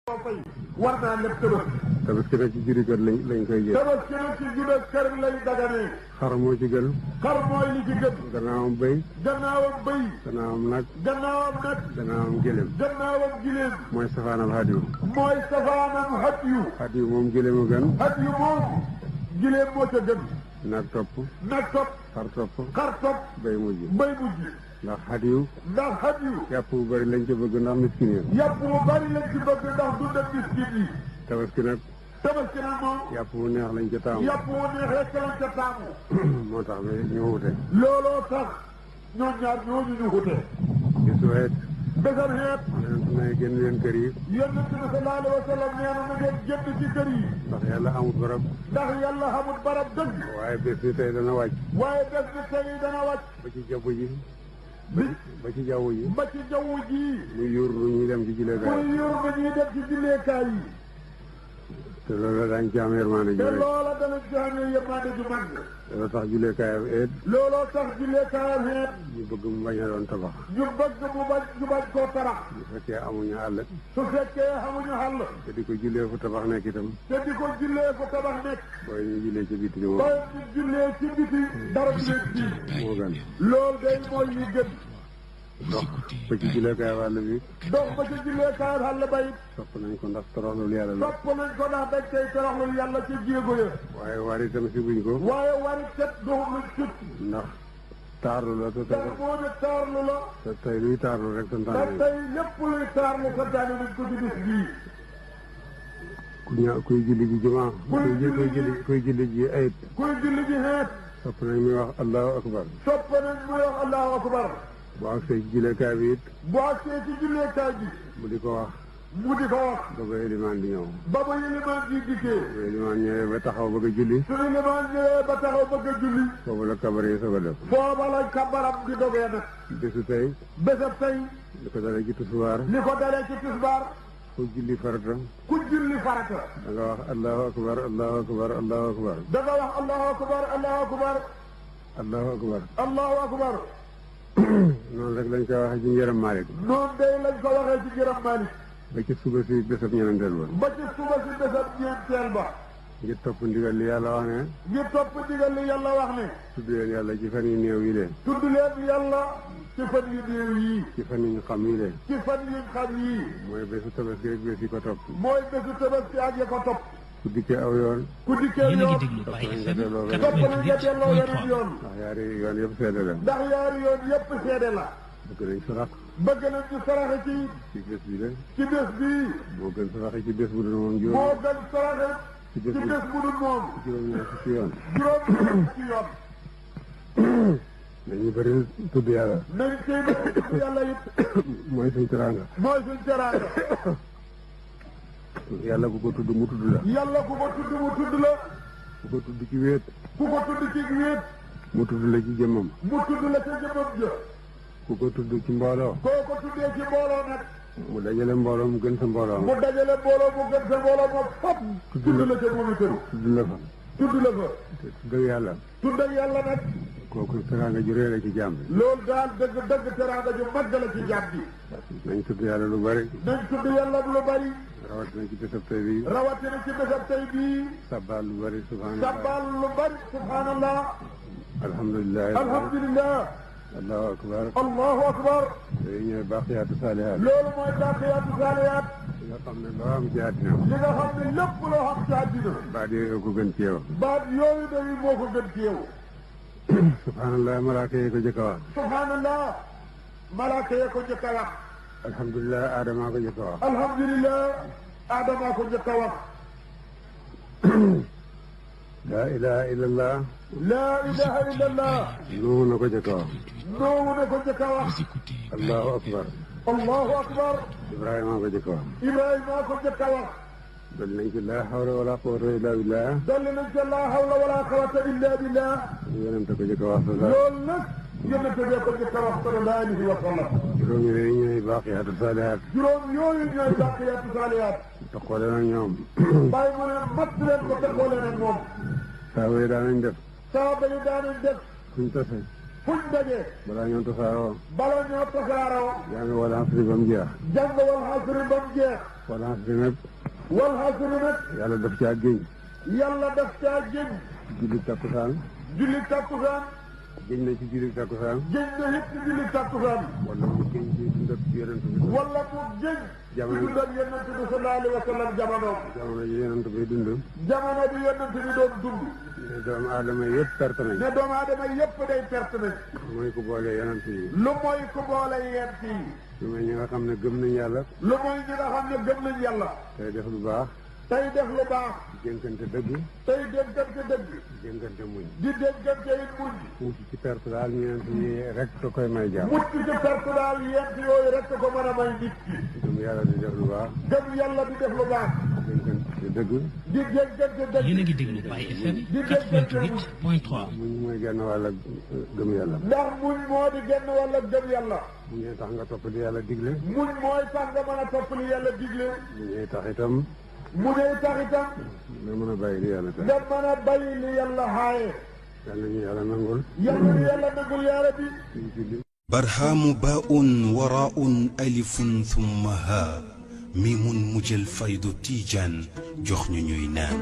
fay war naa lépp tabaski. tabaski nag ci juri kër lañ koy jël. tabaski nag ci juri kër lay daganee. xar moo ci gën. xar mooy li ci gën. gannaawam bëy. gannaawam bëy. gannaawam nag. gannaawam nag. gannaawam gëlëm. gannaawam gileem. mooy safaanam hadiyu. mooy safaanam hadiyu. hadiyu moom gëlëm a gën. hadiyu moom gileem moo ca gën. nag topp. nag topp. xar topp. xar topp. bëy mujj. bëy mujj. ndax hadiyu. ndax hadiyu. yàpp bu bëri lañ ci bëgg ndax miskin yi. yàpp bu bëri lañ ci bëgg ndax dundal miskin yi. tabaski nag. tabaski nag moom. yàpp bu neex lañ ca taamu. yàpp bu neex rek lañ ca taamu. moo tax ba ñu wute. looloo tax ñoom ñaar ñooñu ñu wute. bisu xeet. bésam xeet. yonent na génn leen kër yi. yonent bi sallallahu alayhi wa sallam nee na ngeen génn ci kër yi. ndax yàlla amul barab. ndax yàlla xamul barab dëgg. waaye bés bi tey dana wàcc. waaye bés bi tey dana wàcc. ba ci jaww ji. bi ba ci jaww ji. ba ci jaww ji. muy yur lu ñuy dem ci julleekaay. muy yur ba ñuy dem ci julleekaay yi. te loolu daañu ci am yërmande ju te rëy. loola dana ci amee yërmande ju mag. loolu tax julleekaayam eet. looloo tax julleekaayam xeet. ñu bëgg mu bañ a doon tabax. ñu bëgg ñu bañ koo tarax. bu fekkee amuñu àll. su fekkee xamuñu xàll. te di ko jullee fu tabax nekk itam. te di ko jullee fu tabax nekk. booy ñu jullee ci biti moom. booy ñu jullee ci biti dara du leen ci. moo gën. loolu day mooy li gën. dox ba ci julleekaay wàll bi. dox ba ci julleekaay xàll ba it. sopp nañ ko ndax toroxlul yàlla la. sopp nañ ko ndax dañ koy toroxlul yàlla ci jéego ya. waaye war itam si buñ ko. waaye warit set doxul ci. ndax taarlu la te te moo ne taarlu la. te tey luy taarlu rek te santaane. tey lépp luy taarlu santaane nañ ko ci bis bii. kuy julli ji jumaa. kuy julli ji ayit. kuy julli ji xeet. sopp nañ muy wax allahu akbar. sopp nañ muy wax allahu akbar. bu agsee ci julleekaay bi it. bu agsee ci julleekaay bi. mu di ko wax. mu di ko wax. ba ba ilimaan di ñëw. ba ba yilimaan ji dikkee. bu ilimaan ñëwee ba taxaw bëgg a julli. su yilimaan ñëwee ba taxaw bëgg a julli. foofu la kabar yi soog a def. foofa lañ kabaram di dogee nag. bésu tey. bésab tey. li ko dalee ci tisbaar. li ko dalee ci tisbaar. ku julli farata. ku julli farata. da nga wax allahu akbar allahu akbar allahu akbar. da nga wax allahu akbar allahu akbar. allahu akbar. allahu akbar. noonu rek lañ ko waxee ci njëram Malick. noonu day lañ ko waxee ci Njëram Malik. ba ci suba si bésab ñenanteel ba. ba ci suba si bésab ñeenteel ba. ngir topp ndigal li yàlla wax ne. ngir topp ndigal li yàlla wax ne. tudd leen yàlla ci fan yu néew yi leen. tudd leen yàlla ci fan yu néew yii. ci fan yu ñu xam yi leen. ci fan yu xam yii. mooy bésu tabaski rek bés yi ko topp. mooy bésu tabaski ak ya ko topp. ku dikkee aw yoon. ku dikkee yoon. topp nañ nga delloo weneen. topp nañ nga delloo weneen yoon. ndax yaari yoon yëpp seede la. ndax yaari yoon yëpp seede la. bëgg nañ sarax. bëgg nañ ñu saraxe ci bés bi la. ci bés bii. moo gën saraxe ci bés bu dul moom moo juróom. gën saraxe ci ci bés bu dul moom. juróom-ñaar fukki yoon. juróom ci yoon. dañuy bëri tudd yàlla. nañ koy bëri tudd yàlla it. mooy suñ teraanga. mooy suñ teraanga. yàlla ku ko tudd mu tudd la. yàlla ku ko tudd mu tudd la. ku ko tudd ci wéet. ku ko tudd ci wéet. mu tudd la ci jëmmam. mu tudd la ca jëmmam ja. ku ko tudd ci mbooloo. koo ko tuddee ci mbooloo nag. mu dajale mbooloo mu gën sa mbooloo. mu dajale mbooloo mu gën sa mbooloo moom fop. tudd la ca moom itam. tudd la fa. tudd la fa. te tudd ak yàlla. tudd ak yàlla nag. kooku teraanga ju rëy la ci jàmm bi. loolu daal dëgg dëgg teraanga ju mag la ci jàmm bi. nañ tudd yàlla lu bari. nañ tudd yàlla lu bari. rawatina ci bésab tey bi. rawatina ci bésab tey bii. sabbaal lu bari subhanallah. sabbal lu bari subhanallah. alhamdulilah. alhamdulillah. allahu akbar. allahu akbar. yooyu ñooy baaqiyaatu saalihaat. loolu mooy baaqiyaatu saalihaat. li nga xam ne loo am ci àddina. li nga xam ne lépp loo xam ci àddina. baat yooyu ko gën ci yow. baat yooyu dañuy moo ko gën ci yow. subhanallah malaaka yi ko jëkk a wax. subhanallah. malaaka ya ko njëkk a wax. alhamdulilah aadama ko jëkk a wax. alhamdulillah. Adama ko njëkk a wax. laa ilaha illallah. laa ilaha illallah. nuhu na ko jëkk a wax. noowu ne ko njëkk a wax. allahu akbar. allahu akbar. ibrahima ko jëkk a wax. Ibrahima ko njëkk a wax. dolli nañ ci laa hawla wala quwwata illa billah. dolli nañ ca laa hawla wala quwwata illa billah. yonente ko jëkk a wax. loolu nag yonente bee ko njëkk a wax sallallahu alayhi wa sallam. juróom yooyu ñooy baaqiyaatu saalihaat. juróom yooyu ñooy baaqiyaatu saalihaat. taxoole nag ñoom. bàyyi mu ne mat leen ko taxoole nag moom. saaba yi daanañ def. saaba yi daanañ def. fuñ tase. fuñ daje. balaa ñoo tasaaroo. bala ñoo tasaaroo. jàng wala asri ba mu jeex. jàng wal asri ba mu jeex. wala bi nag wal xasri nag yàlla daf caa géñ yàlla daf caa géñ julli takkusaan julli takkusaan géñ na ci julli takkusaan géñ na it ci julli takkusaan wala mu géñ ci dundab yonent bi wala mu géñ ci dundab yonent bi sallallahu alayhi wa sallam jamono ji yonent bi dund jamono bi yonent bi doon dund ne doomu aadama yëpp perte nañ ne doomu aadama yëpp day perte nañ mooy ku boole yonent yi lu mooy ku boole yent yi lu mooy ñi nga xam ne gëm nañ yàlla lu mooy ñi nga xam ne gëm nañ yàlla tey def lu baax tey def lu baax dénkante dëgg tey dénkante dëgg dénkante muñ di dénkante it muñ mucc ci perte daal ñeent yi rek ko koy may jàmm mucc ci perte daal yent yooyu rek ko mën a may nit ki gëm yàlla di def lu baax gëm yàlla di def lu baax dénkante dëgg di dénkante dëgg yéen a ngi déglu Baye FM 88.3 muñ mooy genn wàll ak gëm yàlla ndax muñ moo di genn wàll ak gëm yàlla mu ñuy tax nga topp li yàlla digle muñ mooy tax nga mën a topp li yàlla digle mu ñuy tax itam mu ñuy tax itam nga mën a bàyyi li yàlla tere nga mën a bàyyi li yàlla xaaye yàlla ñu yàlla nangul yàlla ñu yàlla nangul yaara bi suñ julli barhaamu baa'un waraa'un alifun thumma haa miimun mujjal faydu tiijaan jox ñu ñuy naan